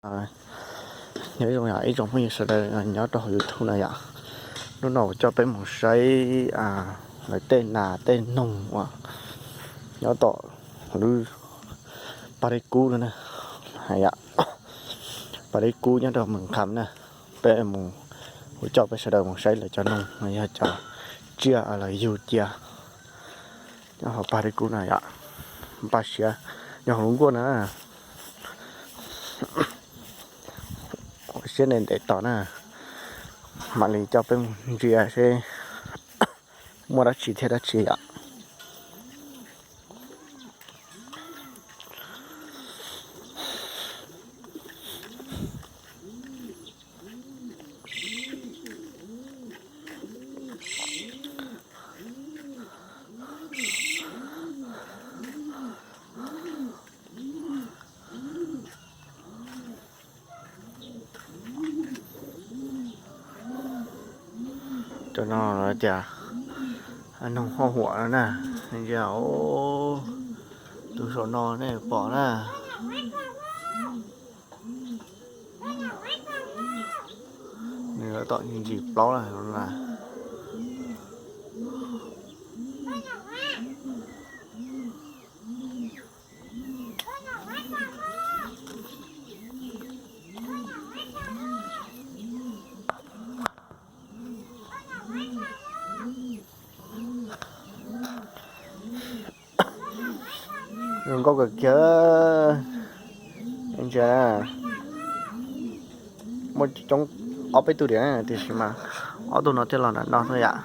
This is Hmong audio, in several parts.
Nyob zoo yom ib tsoom phooj ywg sawv daws nyob rau hauv YouTube na yom. Hnub no kuv coj peb mus saib lawv tej nas tej noog uas nyob tom lub Paj Dej Kub no na. Yom, Paj Dej Kub nyob rau Mes Kham na. Peb mus, kuv coj peb sawv daws mus saib lawv cov noog los yog cov tsiaj lawv yug cia nyob hauv Paj Dej Kub na yom. Npaj siav nyob hauv lub nkuaj na. Ua siab ntev ntev tos na, mam li coj peb mus ntsia seb muaj dab tsi thiab dab tsi yom. Cov no lawv tias noog hoj huam no na. Ntsia, tus saum no nej pom na, nws lawv tom ntsis plaub na. Zoo nkauj kawg kiag. Ntsia, muaj coob ob peb tug diam tiam sis mas ob tug no thiaj los nram no xwb yom.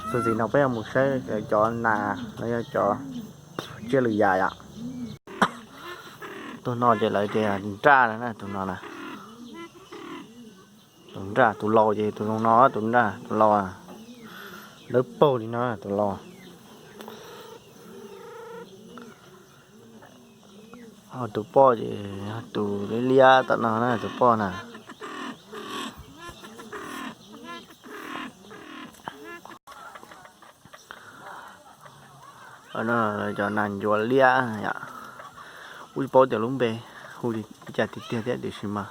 Txuas ntxiv no peb yuav mus saib cov nas los yog cov tsiaj lwm yam yom. Tus no ces lawv tias nraj na, tus no na. Tus nraj tus laus ces tus zoo no, tus nraj tus laus, dawb paug li no tus laus. Ho tus poj ces yog tus liab liab tom no na, tus poj na. Cov nas ncuav liab yom. Kuj tsis paub tias lub npe hu li cas tiag tiag thiab tiam sis mas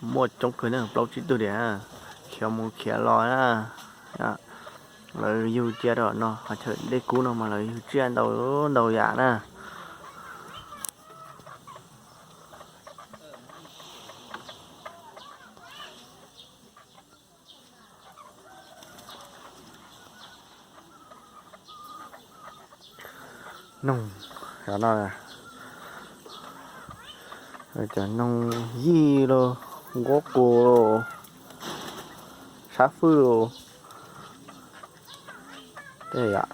muaj coob kawg na, plaub tsib tug diam, khiav mus khiav los na. Lawv yug cia rau no, qhov chaw dej kub no mas lawv yug tsiaj ntau ntau yam na. Noog, cov no, cov noog yij los, nkuab qus los, sab fwj los, tej yam